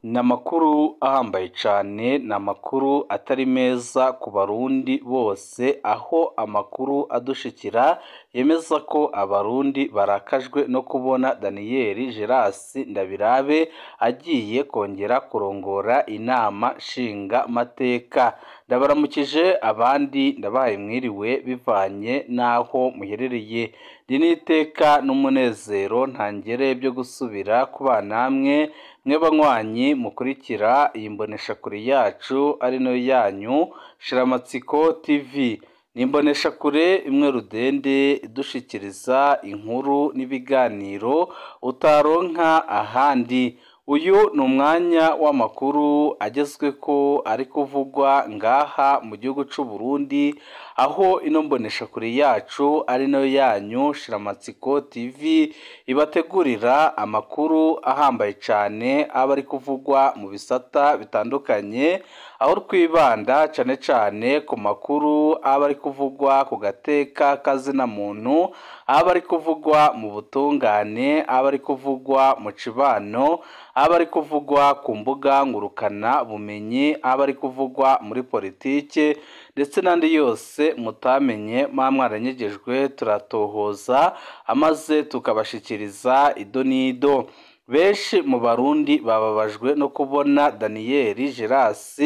Ni amakuru ahambaye cane, ni amakuru atari meza ku Barundi bose, aho amakuru adushikira yemeza ko Abarundi barakajwe no kubona Daniel Geras Ndabirabe agiye kongera kurongora inama nshingamateka. Ndabaramukije abandi ndabahaye mwiriwe bivanye n'aho muherereye. Ndi n'iteka n'umunezero ntangere byo gusubira kubana namwe mwe banywanyi mukurikira iyi mboneshakure yacu ari nayo yanyu Shiramatsiko TV. Ni imboneshakure imwe rudende idushikiriza inkuru n'ibiganiro utaronka ahandi. Uyu ni umwanya w'amakuru agezweko ari kuvugwa ngaha mu gihugu c'u Burundi, aho ino mboneshakure yacu ari nayo yanyu Shiramatsiko TV ibategurira amakuru ahambaye cane aba ari kuvugwa mu bisata bitandukanye, aho twibanda cane cane ku makuru aba ari kuvugwa ku gateka kazina muntu, aba ari kuvugwa mu butungane, aba ari kuvugwa mu cibano, aba ari kuvugwa ku mbuga ngurukana bumenyi, aba ari kuvugwa muri politike ndetse n'andi yose mutamenye muba mwaranyegejwe, turatohoza amaze tukabashikiriza ido n'ido. Benshi mu Barundi bababajwe no kubona Daniel Geras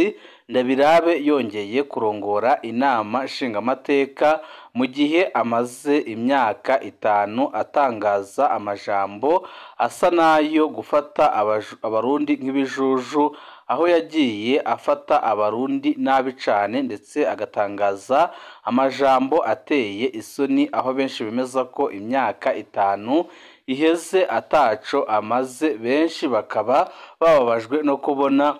Ndabirabe yongeye kurongora inama nshingamateka mu gihe amaze imyaka 5 atangaza amajambo asa n'ayo gufata Abarundi nk'ibijuju, aho yagiye afata Abarundi nabi cane ndetse agatangaza amajambo ateye isoni, aho benshi bemeza ko imyaka 5 iheze ataco amaze. Benshi bakaba bababajwe no kubona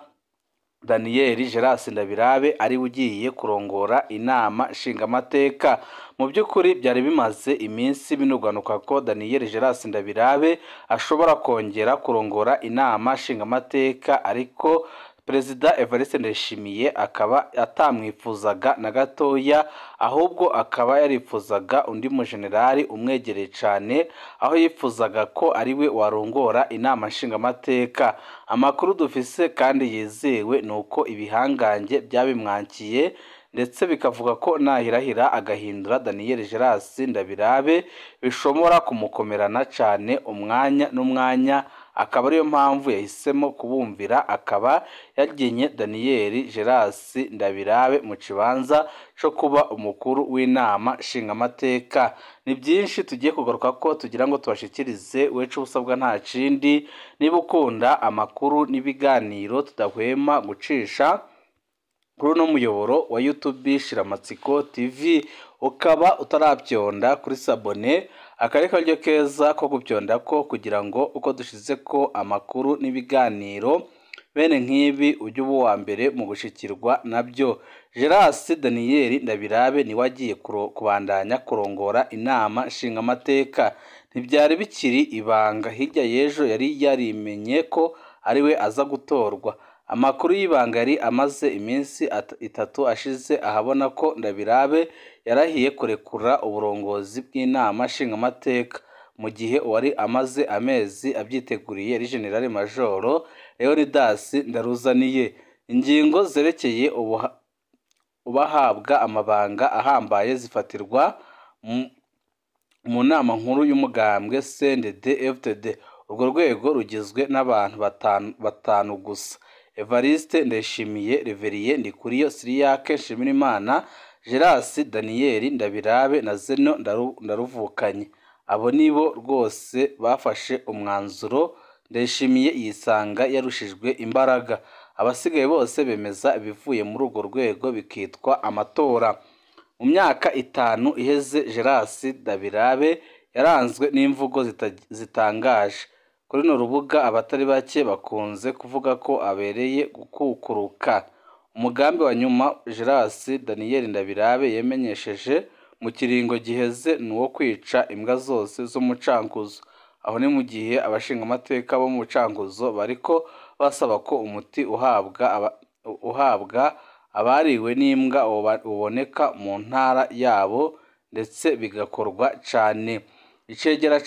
Daniel Geras Ndabirabe ari ugiye kurongora inama nshingamateka. Mu by'ukuri byari bimaze iminsi binuganuka ko Daniel Geras Ndabirabe ashobora kongera kurongora inama nshingamateka, ariko Perezida Evariste Ndayishimiye akaba atamwifuzaga na gatoya, ahubwo akaba yarifuzaga undi mujenerali umwegereye cane, aho yifuzaga ko ariwe warongora inama nshingamateka. Amakuru dufise kandi yizewe ni uko ibihangange byabimwankiye, ndetse bikavuga ko nahirahira agahindura Daniel Geras Ndabirabe bishobora kumukomerana cane umwanya n'umwanya, akaba ariyo mpamvu yahisemo kubumvira, akaba yagenye Daniel Geras Ndabirabe mu kibanza co kuba umukuru w'inama nshingamateka. Ni byinshi tugiye kugaruka ko tugira ngo tubashikirize, wecu usabwa nta kindi, niba ukunda amakuru n'ibiganiro tudahwema gucisha kuri uno muyoboro wa YouTube Shiramatsiko TV, ukaba utarabyonda kuri sabone, akari karyo keza ko gupyonda ko kugira ngo uko dushize ko amakuru n'ibiganiro bene nk'ibi ujye uba uwa mbere mu gushikirwa nabyo. Geras Daniel Ndabirabe niwe agiye kubandanya kurongora inama nshingamateka. Ntibyari bikiri ibanga, hirya y'ejo yari yarimenye ko ariwe aza gutorwa. Amakuru y'ibanga yari amaze iminsi 3 ashize ahabona ko Ndabirabe yarahiye kurekura uburongozi bw'inama nshingamateka, mu gihe uwari amaze amezi abyiteguriye ari General Majoro Leonidas Ndaruzaniye. Ingingo zerekeye ubahabwa amabanga ahambaye zifatirwa mu nama nkuru y'umugambwe CNDD-FDD. Urwo rwego rugizwe n'abantu batanu gusa: Evariste Ndayishimiye, Reverien Ndikuriyo, Siriyake Nshimirimana, Geras Daniel Ndabirabe na Zeno Ndaruvukanye. Abo nibo rwose bafashe umwanzuro. Ndayishimiye yisanga yarushijwe imbaraga, abasigaye bose bemeza ibivuye muri urwo rwego bikitwa amatora. Mu myaka 5 iheze Geras Ndabirabe yaranzwe n'imvugo zitangaje. Kuri runo rubuga abatari bake bakunze kuvuga ko abereye gukukuruka. Umugambi wa nyuma Geras Daniel Ndabirabe yamenyesheje mu kiringo giheze ni uwo kwica imbwa zose zo mu Cankuzo. Aho ni mu gihe abashingamateka bo mu Cankuzo bariko basaba ko umuti uhabwa abariwe n'imbwa uboneka mu ntara yabo, ndetse bigakorwa cane. Icegera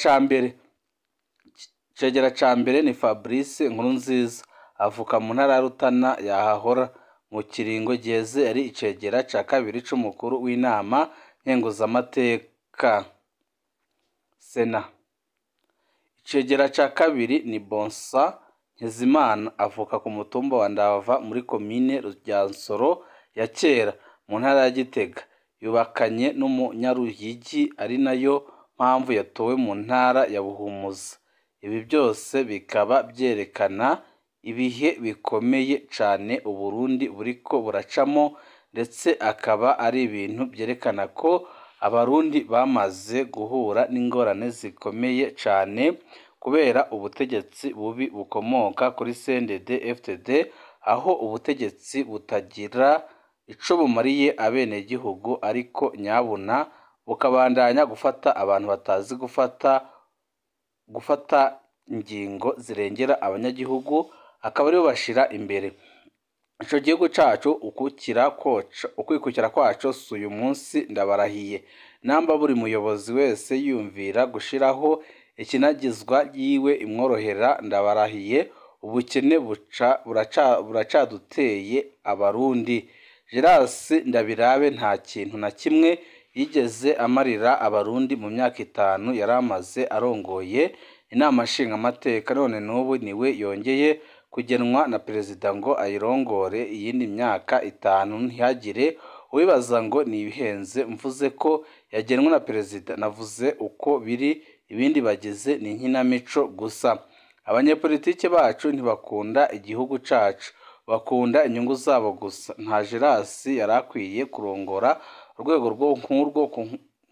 ca mbere ni Fabrice Nkurunziza. avuka mu ntara ya Rutana yahahora. Mu kiringo giheze yari icegera ca kabiri c'umukuru w'inama nkenguzamateka Sena. Icegera ca kabiri ni Bonsa Nkizimana, avuka ku mutumba wa Ndava muri komine Ryansoro ya kera mu ntara ya Gitega. Yubakanye n'Umunyaruyigi, ari nayo mpamvu yatowe mu ntara ya Buhumuza. Ibi byose bikaba byerekana ibihe bikomeye cane Uburundi buriko buracamo, ndetse akaba ari ibintu byerekana ko Abarundi bamaze guhura n'ingorane zikomeye cane kubera ubutegetsi bubi bukomoka kuri CNDD-FDD, aho ubutegetsi butagira ico bumariye abenegihugu ariko nyabuna bukabandanya gufata abantu batazi gufata ingingo zirengera abanyagihugu, akaba aribo bashira imbere. Ico gihugu cacu ukwikukira kwaco si uyu munsi, ndabarahiye. Namba buri muyobozi wese yiyumvira gushiraho ikinagizwa yiwe imworohera, ndabarahiye ubukene buracaduteye Abarundi. Gerasi Ndabirabe nta kintu na kimwe yigeze amarira Abarundi mu myaka 5 yari amaze arongoye inama nshingamateka, none n'ubu niwe yongeye kugenwa na perezida ngo ayirongore iyindi myaka 5. Ntihagire uwibaza ngo nibihenze mvuze ko yagenwe na perezida, navuze uko biri, ibindi bagize ni inkinamico gusa. Abanyepolitike bacu ntibakunda igihugu cacu, bakunda inyungu zabo gusa. Nta Gerasi yari akwiye kurongora urwego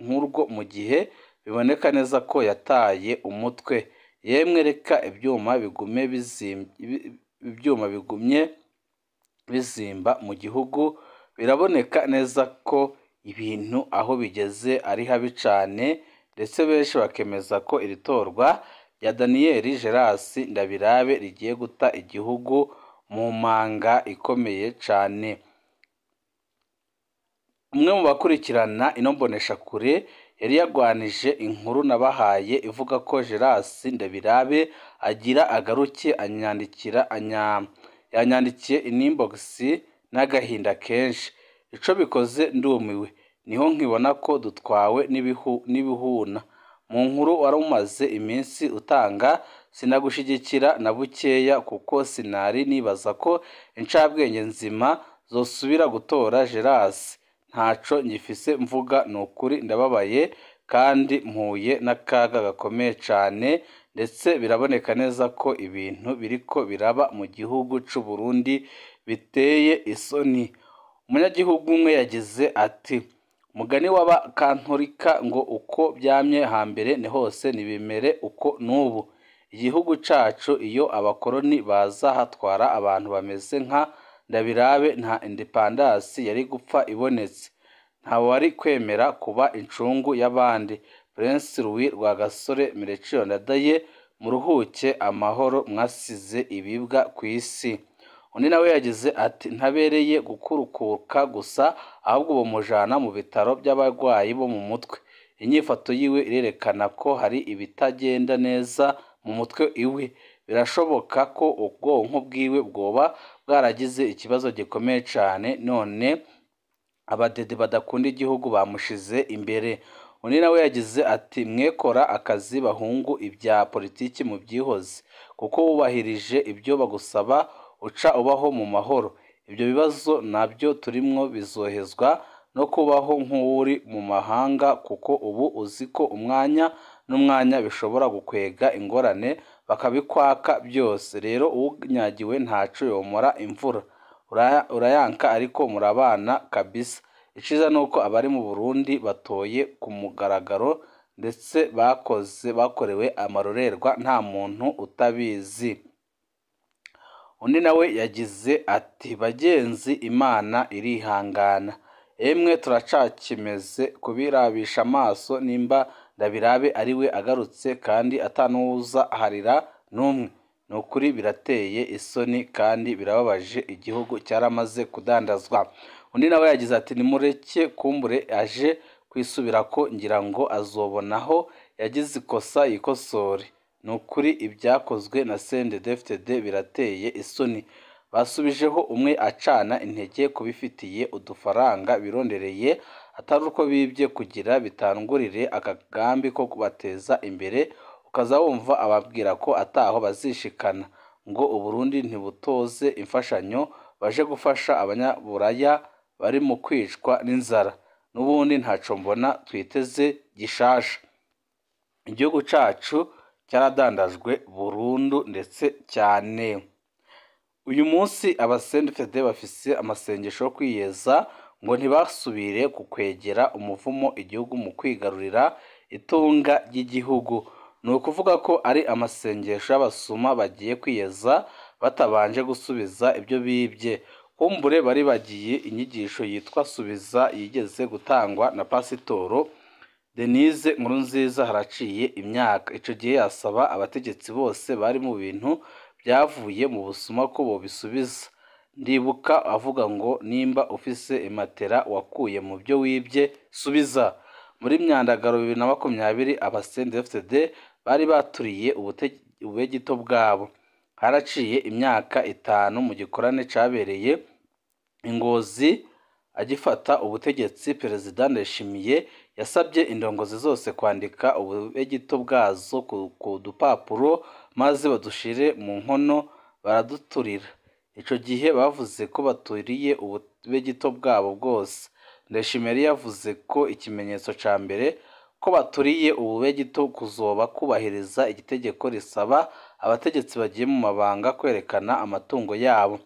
nk'urwo mu gihe biboneka neza ko yataye umutwe. Yemwe reka ibyuma bigumye bizimba mu gihugu, biraboneka neza ko ibintu aho bigeze ari habi cane, ndetse benshi bakemeza ko iri torwa rya Daniel Gerasi Ndabirabe rigiye guta igihugu mu manga ikomeye cane. Umwe mu bakurikirana ino mboneshakure yari yagwanije inkuru nabahaye ivuga ko Gerasi Ndabirabe agira agaruke, yanyandikiye inbox n'agahinda kenshi. Ico bikoze ndumiwe, niho nkibona ko dutwawe n'ibihuna. Mu nkuru warumaze iminsi utanga sinagushigikira na bukeya, kuko sinari nibaza ko incabwenge nzima zosubira gutora Gerasi. Ntaco ngifise mvuga, nukuri ndababaye kandi mpuye n'akaga gakomeye cane, ndetse biraboneka neza ko ibintu biriko biraba mu gihugu c'u Burundi biteye isoni. Umunyagihugu umwe yagize ati: mugani w'abakantorika ngo uko byamye hambere ni hose nibimere uko n'ubu. Igihugu cacu iyo abakoroni baza hatwara abantu bameze nka Ndabirabe, nta independence yari gupfa ibonetse, nta wari kwemera kuba incungu y'abandi. Prince Louis Rwagasore, Melchior Ndadaye, muruhuke amahoro, mwasize ibibwa ku isi. Undi nawe yagize ati: ntabereye gukurukuka gusa, ahubwo bamujana mu bitaro by'abarwayi bo mu mutwe. Inyifato yiwe irerekana ko hari ibitagenda neza mu mutwe iwe. Birashoboka ko ubwonko bwiwe bwoba bwaragize ikibazo gikomeye cane, none abadede badakunda igihugu bamushize imbere. Undi nawe yagize ati: mwekora akazi bahungu, ibya politiki mubyihoze, kuko wubahirije ibyo bagusaba uca ubaho mu mahoro. Ibyo bibazo nabyo turimwo bizohezwa no kubaho nk'uwuri mu mahanga, kuko ubu uzi ko umwanya n'umwanya bishobora gukwega ingorane bakabikwaka byose. Rero unyagiwe ntaco yomora imvura, urayanka ariko murabana kabisa. Iciza nuko abari mu Burundi batoye ku mugaragaro, ndetse bakorewe amarorerwa nta muntu utabizi. Undi nawe yagize ati: bagenzi, Imana irihangana, emwe turacakimeze kubirabisha amaso nimba Ndabirabe ariwe agarutse kandi atanuza harira n'umwe. Ni ukuri birateye isoni kandi birababaje, igihugu cyaramaze kudandazwa. Undi nawe yagize ati: nimureke kumbure aje kwisubirako, ngira ngo azobonaho yagize ikosa yikosore. Ni ukuri ibyakozwe na CNDD-FDD birateye isoni. Basubijeho umwe acana intege kubifitiye udufaranga birondereye atari uko bibye kugira bitangurire akagambi ko kubateza imbere, ukaza wumva ababwira ko ataho bazishikana ngo Uburundi ntibutoze imfashanyo baje gufasha abanyaburaya bari mu kwicwa n'inzara. N'ubundi ntaco mbona twiteze gishasha. Igihugu cacu cyaradandajwe burundu ndetse cyane. Uyu munsi aba CNDD-FDD bafise amasengesho yo kwiyeza ngo ntibasubire kukwegera umuvumo igihugu mu kwigarurira itunga ry'igihugu. Ni ukuvuga ko ari amasengesho y'abasuma bagiye kwiyeza batabanje gusubiza ibyo bibye. Kumbure bari bagiye inyigisho yitwa subiza yigeze gutangwa na Pasitoro Denise Nkurunziza haraciye imyaka. Ico gihe yasaba abategetsi bose bari mu bintu byavuye mu busuma ko bobisubiza. Ndibuka avuga ngo nimba ufise imatera wakuye mu byo wibye subiza. Muri myandagaro 2020 aba CNDD-FDD bari baturiye ubegito bwabo. Haraciye imyaka 5 mu gikorane cabereye Ingozi agifata ubutegetsi, Perezida Ndayishimiye yasabye indongozi zose kwandika ubegito bwazo ku dupapuro maze badushire mu nkono baraduturira. Ico gihe bavuze ko baturiye ubegito bwabo bwose. Ndayishimiye yari yavuze ko ikimenyetso ca mbere ko baturiye ububegito kuzoba kubahiriza igitegeko risaba abategetsi bagiye mu mabanga kwerekana amatungo yabo,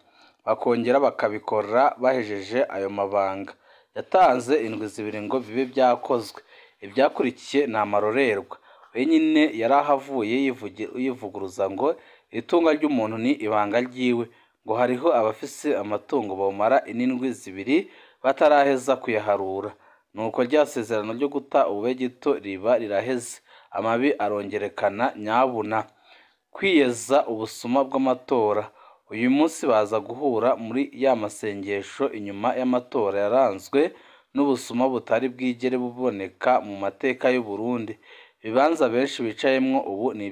bakongera bakabikora bahejeje ayo mabanga. Yatanze indwi 2 ngo bibe byakozwe. Ibyakurikiye ni amarorerwa. Wenyine yarahavuye yivuguruza ngo itunga ry'umuntu ni ibanga ryiwe, ngo hariho abafise amatungo bomara inindwi 2 bataraheza kuyaharura. Nuko rya sezerano ryo guta ububegito riba riraheze, amabi arongerekana nyabuna. Kwiyeza ubusuma bw'amatora. Uyu munsi baza guhura muri ya masengesho inyuma y'amatora yaranzwe n'ubusuma butari bwigere buboneka mu mateka y'u Burundi. Ibibanza benshi bicayemwo ubu ni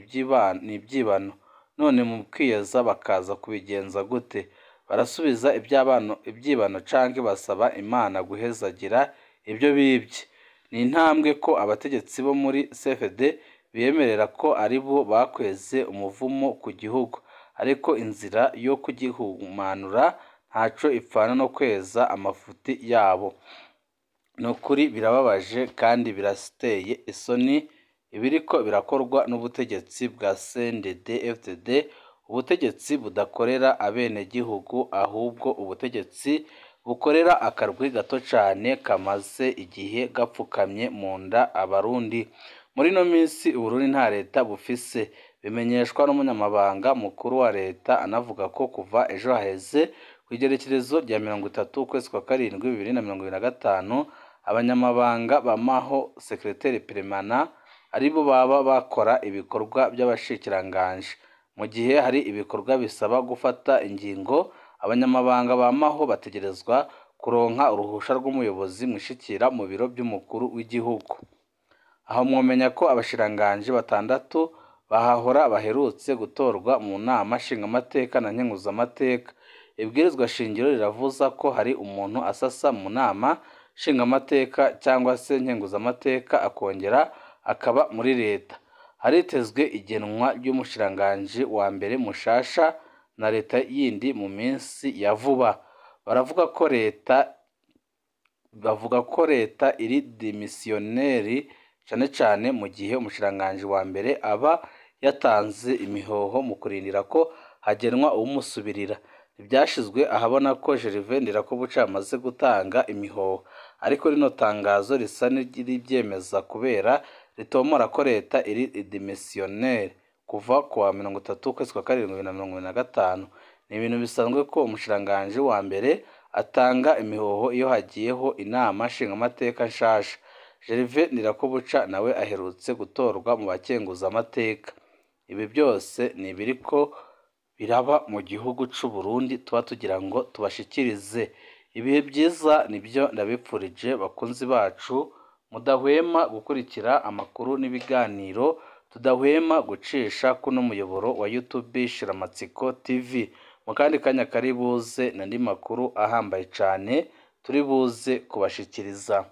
ibyibano, none mu kwiyeza bakaza kubigenza gute? Barasubiza ibyibano canke basaba Imana guhezagira ibyo bibye. Ni intambwe ko abategetsi bo muri CFD biyemerera ko ari bo bakweze umuvumo ku gihugu, ariko inzira yo kugihumanura ntaco ipfana no kweza amafuti yabo. Ni ukuri birababaje kandi birasiteye isoni ibiriko birakorwa n'ubutegetsi bwa CNDD-FDD, ubutegetsi budakorera abenegihugu ahubwo ubutegetsi bukorera akarwi gato cane kamaze igihe gapfukamye mu nda abarundi. Muri ino minsi Uburundi nta leta bufise, bimenyeshwa n'umunyamabanga mukuru wa leta, anavuga ko kuva ejo haheze ku igerekerezo rya 30 ukwezi kwa 7 2025 abanyamabanga bamaho sekreteri peremana aribo baba bakora ibikorwa by'abashikiranganje. Mu gihe hari ibikorwa bisaba gufata ingingo, abanyamabanga bamaho bategerezwa kuronka uruhusha rw'umuyobozi mwishikira mu biro by'umukuru w'igihugu. Aho mwomenya ko abashiranganje 6 bahahora baherutse gutorwa mu nama nshingamateka na nkenguzamateka. Ibwirizwa shingiro riravuza ko hari umuntu asasa mu nama nshingamateka cyangwa se nkenguzamateka akongera akaba muri leta. Haritezwe igenwa ry'umushiranganje wa mbere mushasha na leta yindi mu minsi ya vuba. Baravuga ko leta bavuga ko leta iri dimisiyoneri cyane cyane mu gihe umushiranganje wa mbere aba yatanze imihoho mu kurindira ko hagenwa umusubirira. Ibyashizwe ahabona ko Gervais Ndirakobuca amaze gutanga imihoho, ariko rino tangazo risa n'iribyemeza kubera ritomora ko leta iri dimisiyoneri kuva kuwa 30 ukwezi kwa 7 2025. Ni ibintu bisanzwe ko umushiranganje wa mbere atanga imihoho iyo hagiyeho inama nshingamateka nshasha. Gervais Ndirakobuca nawe aherutse gutorwa mu bakenguza amateka. Ibi byose ni ibiriko biraba mu gihugu c'u Burundi, tuba tugira ngo tubashikirize ibihe byiza. Nibyo ndabipfurije bakunzi bacu, mudahwema gukurikira amakuru n'ibiganiro tudahwema gucisha kuno muyoboro wa YouTube Shiramatsiko TV. Mu kandi kanya kari buze n'andi makuru ahambaye cane turi buze kubashikiriza.